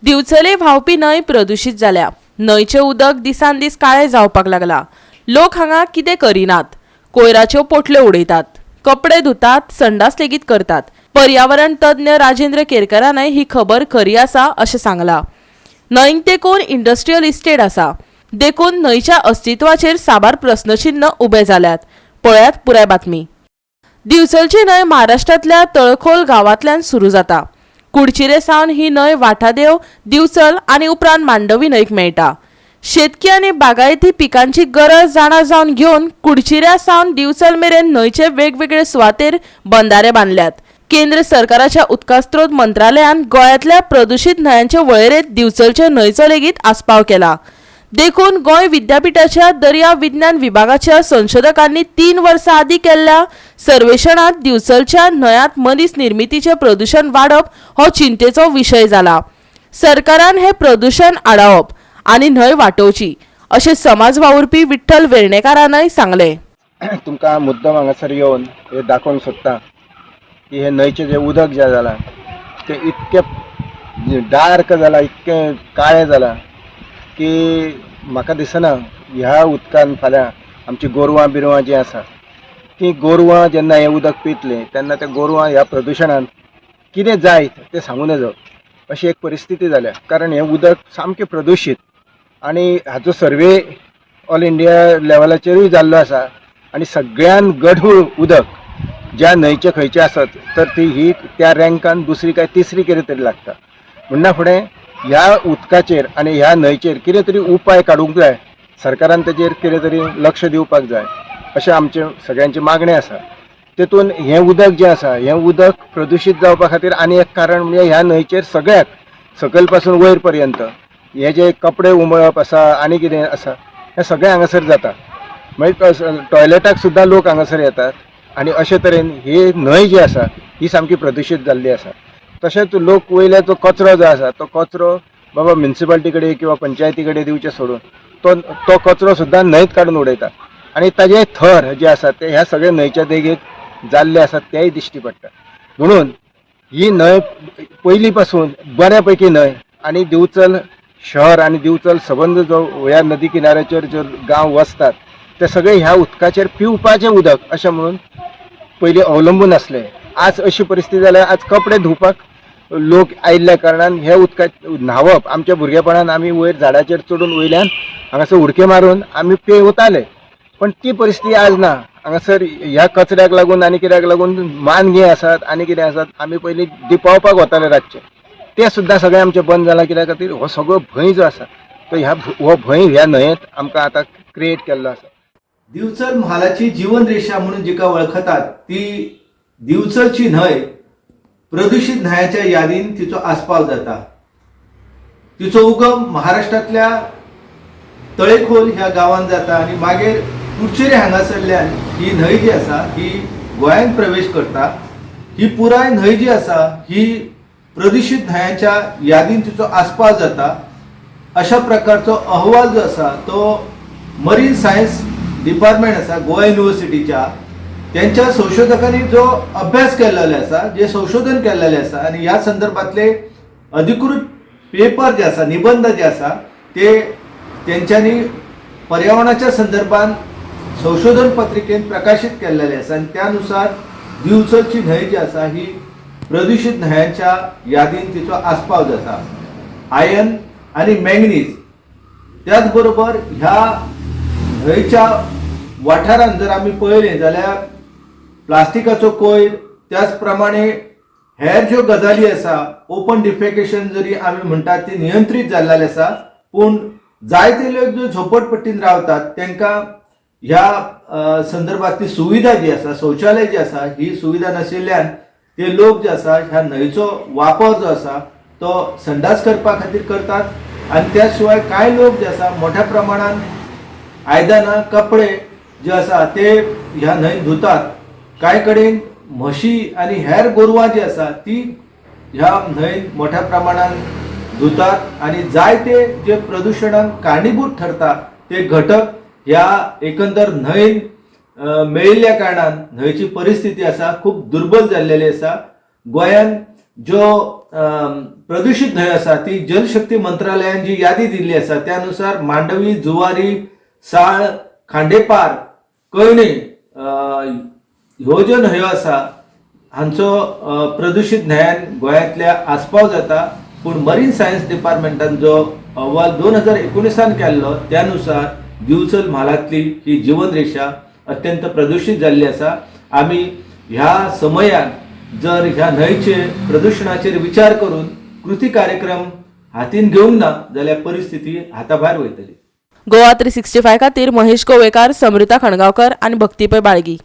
दिवचले व्हांवपी न्हंय प्रदुशीत जाल्या. न्हंयचें उदक दिसान दीस काळें जावपाक लागलां. लोक हांगा कितें करिनात? कोयराच्यो पोटल्यो उडयतात, कपडे धुतात, संडास लेगीत करतात. पर्यावरण तज्ञ राजेंद्र केरकरानय ही खबर खरी आसा अशें सांगलां. न्हंयक तेंकून इंडस्ट्रियल इस्टेट आसा, देखून न्हंयच्या अस्तित्वाचेर साबार प्रस्नचिन्न उबे जाल्यात. पळयात पुराय बातमी. दिवचलची न्हंय महाराष्ट्रांतल्या तळखोल गांवांतल्यान सुरू जाता. कुडचिरे सावन ही न्हंय वाठादेव, दिवचल आनी उपरांत मांडवी न्हंयक मेळटा. शेतकी आनी बागायती पिकांची गरज जाणा जावन घेवन कुडचिऱ्या सावन दिवचल मेरेन न्हंयचे वेगवेगळे सुवातेर बंधारे बांदल्यात. केंद्र सरकाराच्या उदकास्रोत मंत्रालयान गोंयांतल्या प्रदुशीत न्हंयांचे वळेरेंत दिवचलचे न्हंयचो लेगीत आस्पाव केला. देखून गोंय विद्यापिठाच्या दर्या विज्ञान विभागाच्या संशोधकांनी 3 वर्सां आदीं केल्ल्या सर्वेक्षणांत दिवचलच्या न्हंयांत मनीस निर्मितीचें प्रदुशण वाडप हो चिंतेचो विशय जाला. सरकारान हें प्रदुशण आडावप आनी न्हंय वाटोवची अशें समाज वावुरपी विठ्ठल वेर्णेकारानय सांगलें. तुमकां मुद्दम हांगासर येवन हें दाखोवंक सोदता की हें न्हंयचें जें उदक जें जालां तें इतकें डार्क जालां, इतकें काळें जालां की म्हाका दिसना ह्या उदकान फाल्यां आमचीं गोरवां बिरवां जीं आसा तीं गोरवां जेन्ना हें उदक पितलीं तेन्ना त्या गोरवां ह्या प्रदुशणान कितें जायत तें सांगू नजो अशी एक परिस्थिती जाल्या. कारण हें उदक सामकें प्रदुशीत आनी हाचो सर्वे ऑल इंडिया लेवलाचेरूय जाल्लो आसा आनी सगळ्यान गढूळ उदक ज्या न्हंयचें खंयचें आसत तर ती ही त्या रँकान दुसरी काय तिसरी कितें तरी लागता. म्हणना फुडें ह्या उदकाचेर आनी ह्या न्हंयचेर कितें तरी उपाय काडूंक जाय, सरकारान ताचेर कितें तरी लक्ष दिवपाक जाय अशें आमचें सगळ्यांची मागणें आसा. तेतून हें उदक जें आसा हें उदक प्रदुशीत जावपा खातीर आनी एक कारण म्हणजे ह्या न्हंयचेर सगळ्याक सकयल पासून वयर पर्यंत हे जे कपडे उमळप आसा आनी कितें आसा हें सगळें हांगासर जाता. मागीर टॉयलेटाक सुद्दां लोक हांगासर येतात आनी अशे तरेन ही न्हंय जी आसा ही सामकी प्रदुशीत जाल्ली आसा. तशेंच लोक वयल्या जो कचरो जो आसा तो कचरो बाबा म्युनिसिपालिटी कडेन किंवा पंचायती कडेन दिवचे सोडून तो तो कचरो सुद्दां न्हंयत काडून उडयता आनी ताजे थर जे आसा ते ह्या सगळे न्हंयच्या देगेक जाल्ले आसात तेय दिश्टी पडटा. म्हणून ही न्हंय पयलीं पासून बऱ्या पैकी न्हंय आनी दिवचल शहर आनी दिवचल सबंद जो ह्या नदी किनाऱ्याचेर जो गांव वसतात ते सगळे ह्या उदकाचेर पिवपाचें उदक अशें म्हणून पयलीं अवलंबून आसले. आज अशी परिस्थिती जाल्या, आज कपडे धुवपाक लोक आयिल्ल्या कारणान हे उदकाक न्हांवप, आमच्या भुरगेपणान आमी वयर झाडाचेर चडून वयल्यान हांगासर उडक्यो मारून आमी पेंवताले, पण ती परिस्थिती आज ना. हांगासर ह्या कचऱ्याक लागून आनी कित्याक लागून मानगें आसात आनी कितें आसात, आमी पयलीं दिपावपाक वताले रातचे, तें सुद्दां सगळें आमचें बंद जालां. कित्या खातीर हो सगळो भंय जो आसा तो ह्या हो भंय ह्या न्हंयेंत आमकां आतां क्रिएट केल्लो आसा. दिवचल म्हालाची जीवन रेषा म्हणून जिका वळखतात ती दिवचलची न्हंय प्रदूषित न्हंयाच्या यादीन तिचो आस्पाव जाता. तिचो उगम महाराष्ट्रांतल्या तळेखोल ह्या गांवांत जाता आनी मागीर कुडचेरे हांगासरल्यान ही न्हंय जी आसा ही गोंयांत प्रवेश करता. ही पुराय न्हंय जी आसा ही प्रदूषित न्हंयांच्या यादीन तिचो आस्पाव जाता. अशा प्रकारचो अहवाल जो आसा तो मरीन सायन्स डिपार्टमेंट आसा गोवा युनिवर्सिटीच्या त्यांच्या संशोधकांनी जो अभ्यास केलेलो आसा, जे संशोधन केलेलें आसा आनी ह्या संदर्भातले अधिकृत पेपर जे आसा, निबंध जे आसा ते तेंच्यांनी पर्यावरणाच्या संदर्भात संशोधन पत्रिकेन प्रकाशीत केलेले आसा आनी त्यानुसार दिवचलची न्हंय जी आसा ही प्रदूषित न्हंयांच्या यादीन तिचो आस्पाव जाता. आयर्न आनी मॅंगनीज त्याच बरोबर ह्या न्हंयच्या वाठारांत जर आमी पळयलें जाल्यार प्लास्टिकाचो कोयर, त्याच प्रमाणे हेर ज्यो गजाली आसा, ओपन डिफेकेशन जरी आमी म्हणटात ती नियंत्रीत जाल्लें आसा, पूण जायते लोक जो झोपडपट्टीन रावतात तांकां ह्या संदर्भातली सुविधा जी आसा, शौचालय जी आसा ही सुविधा नाशिल्ल्यान ते लोक जे आसा ह्या न्हंयचो वापर जो आसा तो संडास करपा खातीर करतात आनी त्या शिवाय कांय लोक जे आसा मोठ्या प्रमाणान आयदनां, कपडे जे आसा ते ह्या न्हंयेन धुतात. कांय कडेन म्हशी आनी हेर गोरवां जी आसा ती ह्या न्हंयेन मोठ्या प्रमाणान धुतात आनी जायते जे प्रदुशणाक कारणीभूत ठरता ते घटक ह्या एकंदर न्हंयेन मेळिल्ल्या कारणान न्हंयची परिस्थिती आसा खूब दुर्बल जाल्लेली आसा. गोंयान ज्यो प्रदुशीत न्हंयो आसा ती जलशक्ती मंत्रालयान जी यादी दिल्ली आसा त्या नुसार मांडवी, जुवारी, साळ, खांडेपार, कळणी ह्यो ज्यो न्हंयो आसा हांचो प्रदुशीत न्हंयान गोंयांतल्या आस्पाव जाता. पूण मरीन सायन्स डिपार्टमेंटान जो अहवाल 2019 केल्लो त्या नुसार दिवचल म्हालांतली ही जिवन रेशा अत्यंत प्रदुशीत जाल्ली आसा. आमी ह्या समयान जर ह्या न्हंयचे प्रदुशणाचेर विचार करून कृती कार्यक्रम हातीन घेवंक ना जाल्यार परिस्थिती हाता भायर वयतली. गोवा 365 खातीर महेश गोवेकार, समृता खणगांवकर आनी भक्ती पै बाळगी.